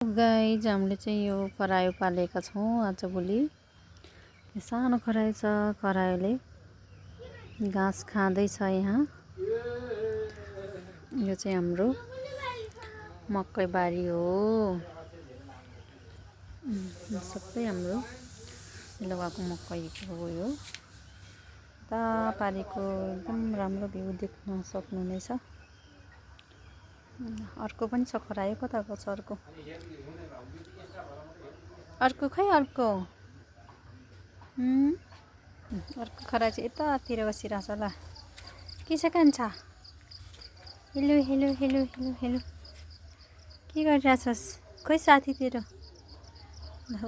Guys हामीले चाहिँ यो खरायो पालेका छौँ आजभोलि। सानो खरायो छ, खरायोले घाँस खाँदैछ। यहाँ यो चाहिँ हाम्रो मकै बारी हो। सबै हाम्रो लगाएको मकै हो। यो ता पारीको एकदम राम्रो भ्यू देख्न सक्नुहुनेछ। अर्को पनि छ खरायो, कता गएको छ अर्को? अर्को खै अर्को अर्को खरायो चाहिँ यतातिर बसिरहेको छ होला। के छ कान्छा? Hello hello hello hello hello, के गरिरहेछस्? खोइ साथी तेरो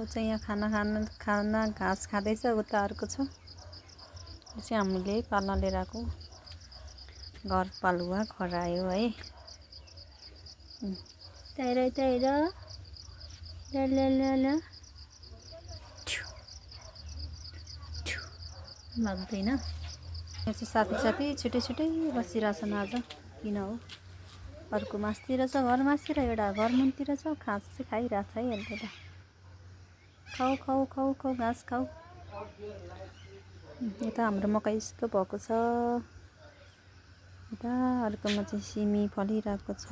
चाहिँ यहाँ खाना घाँस खाँदैछ। उता अर्को छ। यो चाहिँ हामीले पाल्न लिएर आएको घरपालुवा खरायो है। तैर तैर ल ल ल ल लाग्दैन। यो चाहिँ साथी छुट्टै बसिरहेछन् आज। किन हो? अर्को मासतिर छ, घर मासतिर, एउटा घर मुनतिर छ। घाँस चाहिँ खाइरहेछ है अहिले त। खाऊ खाऊ खाऊ खाऊ घाँस खाऊ। यता हाम्रो मकै यस्तो भएको छ। यता अर्कोमा चाहिँ सिमी फलिरहेको छ,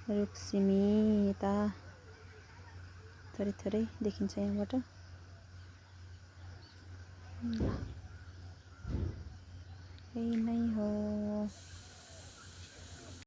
रुख सिमी। यता थोरै देखिन्छ यहाँबाट। यही नै हो।